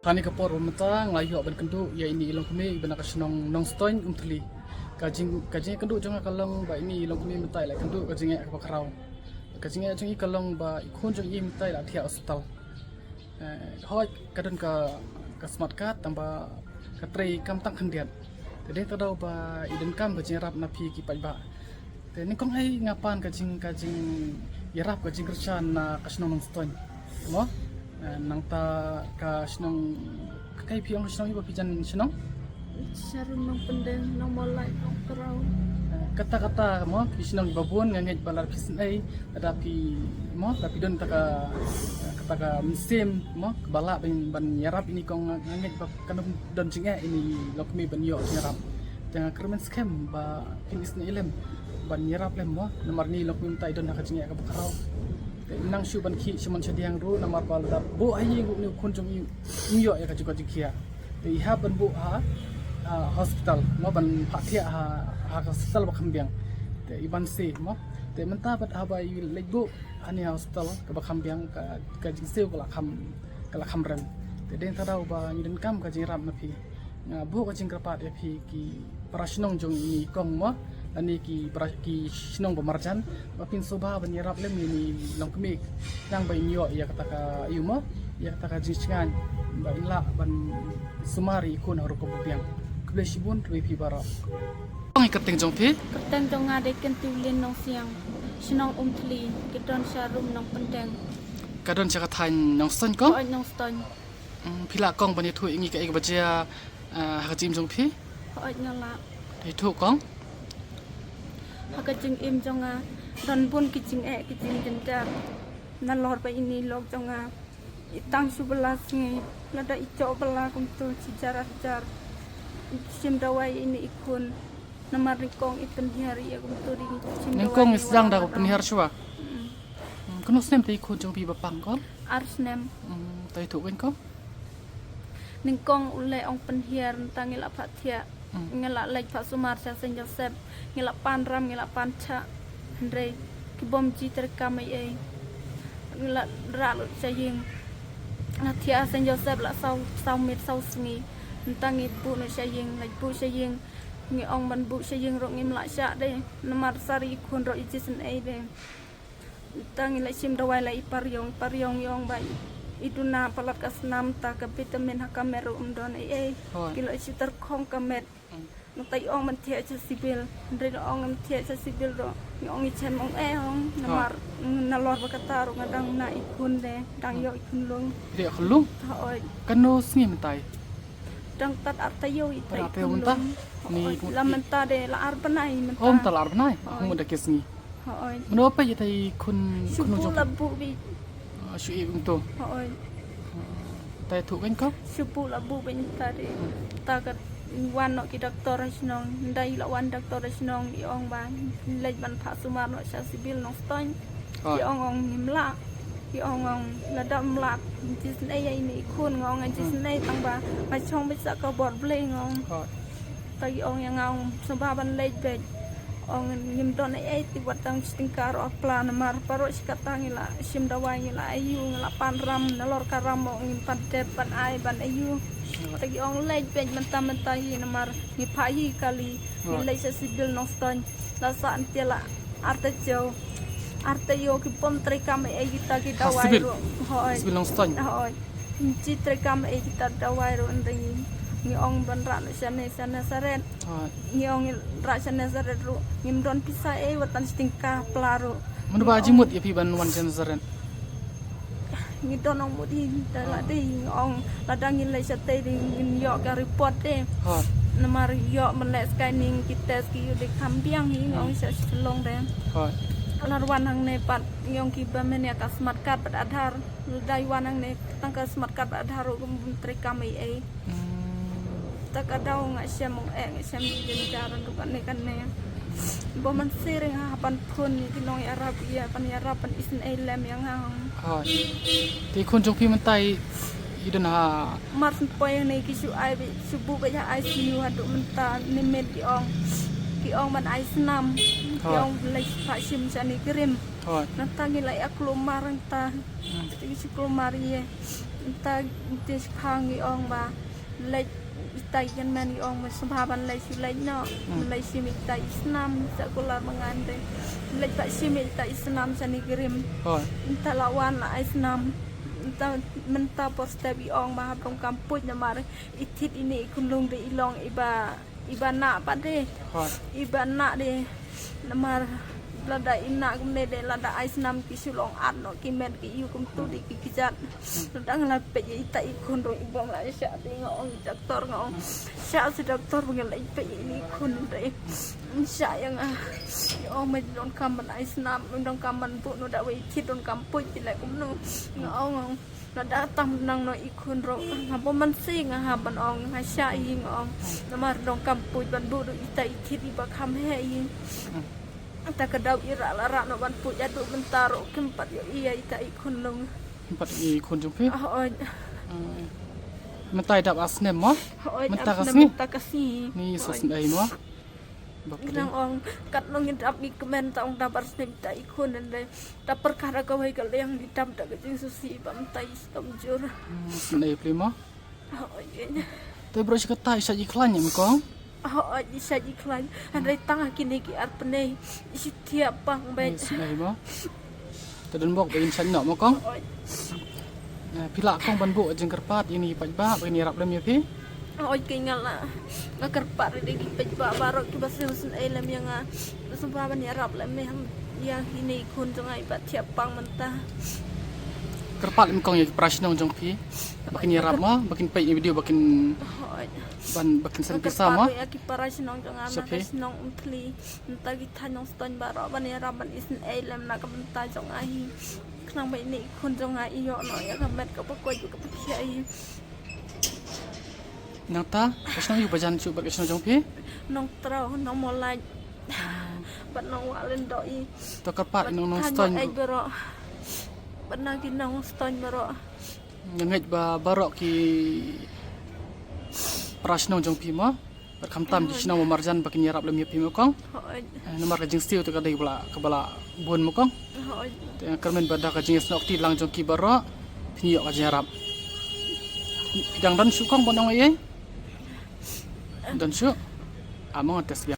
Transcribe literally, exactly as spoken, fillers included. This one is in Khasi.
Ha kane ka por ba mynta nga la ïoh ban kynduh ïa ine i longkmie iba na ka shnong Nongstoiñ Umthli. Ka jing, ka jingkynduh jong nga ka long ba ine i longkmie mynta i la kynduh ka jingeh kaba khraw. Ka jingeh jong i ka long ba i khun jong i mynta i la thiah hospital. Eh, hooid ka don ka, ka smart card tang ba ka trei kam tang khyndiat. Te dei ta daw ba i donkam ka jingïarap na phi ki paidbah. Te nyngkong ai nga pan ka jing, ka jingïarap, ka jingkyrshan na ka shnong Nongstoiñ. Mo? Eh, nangta ka shnong, ka kai phi ong shnong iba phi jan shnong? Sharum Nongpyndeng, Nongmawlai, Nongkraw. Eh, kata kata mo, phi shnong iba bun, nga ngeit ba lada phi sngewsih, lada phi mo, lada phi don kata ka, kata ka mynsiem mo, kaba lah ban, ban ïarap ine i kong, nga ngeit ba kan don jingeh ine i longkmie ban ïoh jingïarap. Te nga kyrmen skhem ba phin isynei lem ban ïarap lem mo, namar ine i longkmie mynta i don ha ka jingeh kaba khraw. Te nang shu ban khih shimon shadiang ruh namar ba lada buh ha ïing ruh ine u khun jong i um ïoh ïa ka jingkoit jingkhiah. Te i hap ban buh ha, ha hospital mo, ban phah thiah ha, ha ka hospital ba kham biang. Te i ban seh mo. Te mynta pat haba i leit buh ha ine i hospital kaba kham biang, ka, ka jingsiew ka la kham, ka la kham rem. Te dei ta daw ba ngi donkam ka jingïarap na phi. Nga buh ka jingkyrpad ïa phi ki para shnong jong ine i kong mo, lane ki para, ki shnong ba marjan, ba phin sngewbha ban ïarap lem ïa ine i longkmie, khnang ba in ïoh ïa kata ka, ïa mo, ïa kata ka jingshngaiñ ba in lah ban sumar ïa i khun ha rukom ba biang. Khublei shibun, khublei phi baroh. Ong ïa ka kyrteng jong phi? Kyrteng jong nga dei Kyntiwlin Nongsiang, shnong Umthli, ka don sharum Nongpyndeng. Ka don sha ka thaiñ Nongstoiñ kong? Hooid, Nongstoiñ. Mm, phi lah kong ban ïathuh ïa ngi kaei kaba jia, ah, ha ka jingim jong phi? Hooid nga lah. To ïathuh kong. Ha ka jingim jong nga don bun ki jingeh ki jingjynjar. Nalor ba ine i lok jong nga i tang shu ba la sngi, lada i jop ba la kumto shi jar ar jar. Shim dawai ine i khun. Namar nyngkong i pynhiar ïa kumto, dei shim dawai. Nyngkong i sdang da ka pynhiar shuwa. Mm. Mm, katno snem te i khun jong phi ba pang kong? Ar snem. Mm, to ïathuh kong. Nyngkong u leh ong pynhiar, nangta ngi la phah thiah. Mm. Ngi la leit phah sumar sha Saint Joseph. Ngi la pan ram, ngi la pan chah. Hynrei ki bym ju treikam ei ei. Ngi la rah lut sha ïing. Nga thiah ha Saint Joseph la saw, saw miet saw sngi. Nangta ngi buh noh sha ïing, leit buh sha ïing. Ngi ong ban buh sha ïing ruh ngim lah shah de. Namar sar i khun ruh i ju sngewsih de. Nangta ngi la shim dawai la i pariong, i pariong i ong ba i duna palat ka snam, ta ka vitamin ha ka met ruh ym don ei ei. Hooid. Ki la shu tyrkhong ka met. Mm. Nangta i ong ban thiah sha civil. Hynrei la ong ban thiah sha civil ruh ngi ong i chem ong eh ong. Hooid. Namar nalor ba kata ruh nga dang na i khun de, dang ïoh i khunlung. Ïoh i khunlung? Hooid. Katno sngi mynta i? Dang tad ar taïew i ta i khunlung. Hooid. La mynta de la ar bnai mynta. Oh, mynta la ar bnai. Hooid. Mynta ki sngi. Hooid. Mano peit ïa i khun, khun jong phi? Shu buh la buh beit. Ah, shu ïa kumto. Hooid. To ïathuh kong. Shu buh la buh beit mynta de. Hmm. Ta ka wan noh ki doktor ha shnong. Ynda i la wan doktor ha shnong i ong ba leit ban phah sumar noh sha civil Nongstoiñ. Hooid. I ong ong ngim lah. I ong ong lada ym lah, ju sngewsih ïa ine i khun, nga ong ju sngewsih tang ba nga shong beit sa ka bor Blei nga ong. Hooid. Ta i ong ïa nga ong sngewbha ban leit beit. Ong ngim don ei ei te wat tang shi tyngka ruh ha pla namar baroh shi katta ngi la shim dawai, ngi la aiu, ngi la pan ram, nalor ka ram ong ngim pat dep ban ai ban aiu. Ta i ong leit beit mynta mynta hi namar ngi phah hi kali. Ngi leit sha civil Nongstoiñ. La sah hangtei la ar taïew. Ar taïew ki bym treikam ei ei kita ki dawai ruh. Hooid. Civil Nongstoiñ. Hooid. Ym ju treikam ei ei kita dawai ruh, hynrei ngi ong ban rah noh shane sha Nazareth. Hooid. Ngi ong rah sha Nazareth ruh ngim don pisa ei wat tang shi tyngka pla ruh. Mano ba ju mut ïa phi ban wan sha Nazareth? Ngi don ong mut hi, te la dei ngi ong lada ngin leit shatei de ngin ïoh ka report de. Hooid. Namar ïoh ban leh scanning ki test ki ïoh de kham biang hi, ngi ong sha Shillong de. Hooid. La wan hangne pat ngi ong kiba mynta ka smart card bad Aadhaar. Lada i wan hangne tang ka smart card bad Aadhaar ruh kum bym treikam ei ei. Hmm. Ta ka daw nga shem ong eh, nga shem jynjar ruh kane kane. Ba man syriem ha ban phone ïa ki nongïarap, ïa ban ïarap ban isynei lem ïa nga. Hooid. Te i khun jong phi mynta i don ha? Mar syn poi ne ki shu ai beit, shu buh beit ha I C U haduh mynta ne miet ki ong. Ki ong ban ai snam. Hooid. Ki ong leit phah shim shane ki rim. Hooid. Nangta ngi la ïa kulmar nangta. Hmm. Te ki shu kulmar ïa. Mynta te shipang ngi ong ba leit, ita i kynmen ngi ong ba sngewbha ban leit shu leit noh. Hmm. Leit shim ita i snam, sa kular ba ngan te. Leit ba shim ita i snam shane Grim. Hooid. Mynta la wan la ai snam. Mynta, mynta por step i ong ba hap donkam puit namar i thied ine i khunlung de i long iba, iba nah pat de. Hooid. Iba nah de. Namar lada i nah kumne de, lada ai snam ki shu long at noh ki met ki ïew kumtu de ki kjat. Lada nga la peit ïa ita i khun ruh i bym la shah de, nga ong ïa i doktor, nga ong shah sha doktor ba ngan leit peit ïa ine i khun de. Shah ïa nga. I ong me donkam ban ai snam, donkam ban buh noh da wei thied, donkam puit ki leh kumno. Nga ong, ong. Lada tam nang noh i khun ruh, nga bym man si nga hap ban ong, nga shah hi nga ong. Namar donkam puit ban buh ruh ita i thied iba kham heh hi. Hmm. Ita ka daw i rah la rah noh ban puit haduh mynta ruh kim pat ïohi ïa ita i khunlung. Kim pat ïohi i khun jong phi? Hooid. Ah, mynta i dap ar snem mo? Hooid, mynta ar ka snem sngi? Mynta ka sngi. Ni sa snem mo? Bapli. Nang ong, katno ngin dap ngi kmen, ta ong dap ar snem ita i khun, ynda ta pyrkhat ha kawei ka liang ngi dap da ka jingsngewsih ba mynta i stom jur. Hmm, snem pli mo? Hooid. Te baroh shi katta i shait i khlaiñ em kong? Hooid, i shait i khlaiñ. Hynrei tang ha kine ki ar bnai i shi thiah pang beit. Snem mo? Te don bok ba in shait noh mo kong? Hooid. Eh, phi lah kong ban buh jingkyrpad ïa ine i paidbah ba kin ïarap lem ïa phi? Hooid, ki nga lah. Nga kyrpad ïa ki paidbah baroh kiba sngewsynei lem ïa nga. Sngewbha ban ïarap lem ïa ine i khun jong nga iba thiah pang mynta. Kyrpad lem kong ïa ki para shnong jong phi ba kin ïarap mo, ba kin peit ïa video ba kin, hooid, ban, ba kin send pisa mo. Nga kyrpad ïa ki para shnong jong nga na ka shnong Umthli. Mynta ki thaiñ Nongstoiñ baroh ban ïarap ban isynei lem na ka bynta jong nga hi. Khnang ba ine i khun jong nga i ïoh noh ïa ka met kaba koit bad kaba thiah hi. Nangta ka shnong aïu ba jan shuh bad ka shnong jong phi? Nongtraw, Nongmawlait bad Nongwahlyndoi. To kyrpad ïa nong Nongstoiñ baroh bad na ki Nongstoiñ baroh. Nga ngeit ba baroh ki para shnong jong phi mo, bad khamtam ki shnong ba marjan ba kin ïarap lem ïa phi mo kong. Hooid. Eh, namar ka jingsiew te ka dei kaba la, kaba la bun mo kong. Hooid. Te nga kyrmen ba da ka jingïasnoh kti lang jong ki baroh phin ïoh ka jingïarap. Phi dang don shuh kong ban ong ei ei? Don shuh? Ah, mo nga test biang.